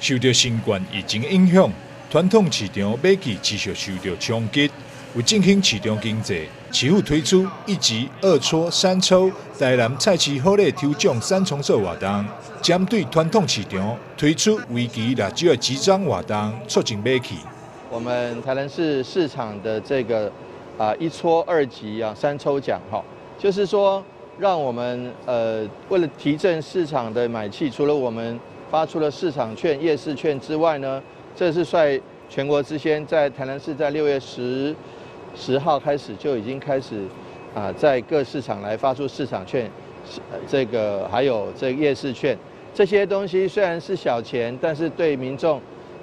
受著新冠疫情影響，傳統市場買氣持續受著衝擊。為振興市場經濟，市府推出一集、二戳、三抽台南菜市好禮抽獎三重奏活動，針對傳統市場推出為期6週的集章活動，促進買氣。我們台南市市場的這個一戳二集啊三抽獎哈，就是說讓我們為了提振市場的買氣，除了我們發出了市場券、夜市券之外呢，這是率全國之先，在台南市在6月10號開始就已經開始在各市場來發出市場券，這個還有這個夜市券，這些東西雖然是小錢，但是對民眾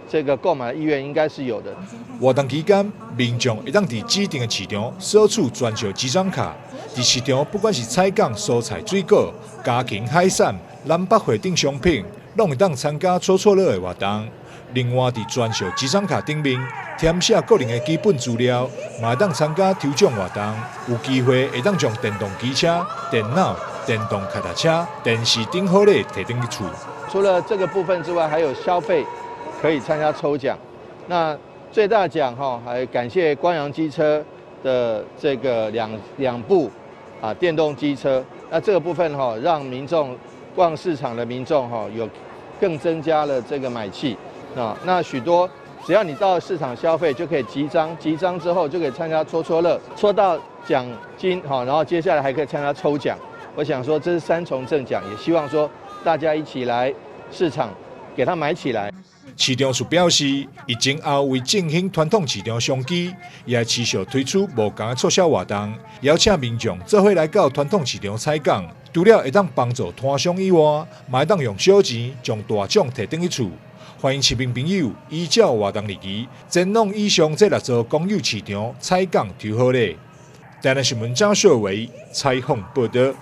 這個購買意願應該是有的。活動期間，民眾會當佇指定的市場索取專屬集章卡，佇市場不管是採購蔬菜水果、家禽海產、南北貨等商品，攏會當參加戳戳樂的活動。另外，佇專屬集章卡頂面填寫個人的基本資料，嘛會當參加抽獎活動，有機會會當將電動機車、電腦、電動腳踏車、電視等好禮提轉去厝。除了這個部分之外，還有消費可以參加抽獎。那最大獎哈，還感謝光陽機車的這個兩部電動機車。那這個部分哈，讓民眾逛市場的民眾哈，有更增加了這個買氣。那許多只要你到市場消費，就可以集章，集章之後就可以參加戳戳樂，戳到獎金哈，然後接下來還可以參加抽獎。我想說這是三重贈獎，也希望說大家一起來市場給它買起來。市長署表示，疫情後為振興傳統市場商機，也會持續推出無仝的促銷活動，邀請民眾做伙來到傳統市場採購。除了會當幫助攤商以外，嘛會當用小錢將大獎提轉去厝。歡迎市民朋友依照活動日期，前往以上這六座公有市場採購抽好禮。台南新聞張秀維採訪報導。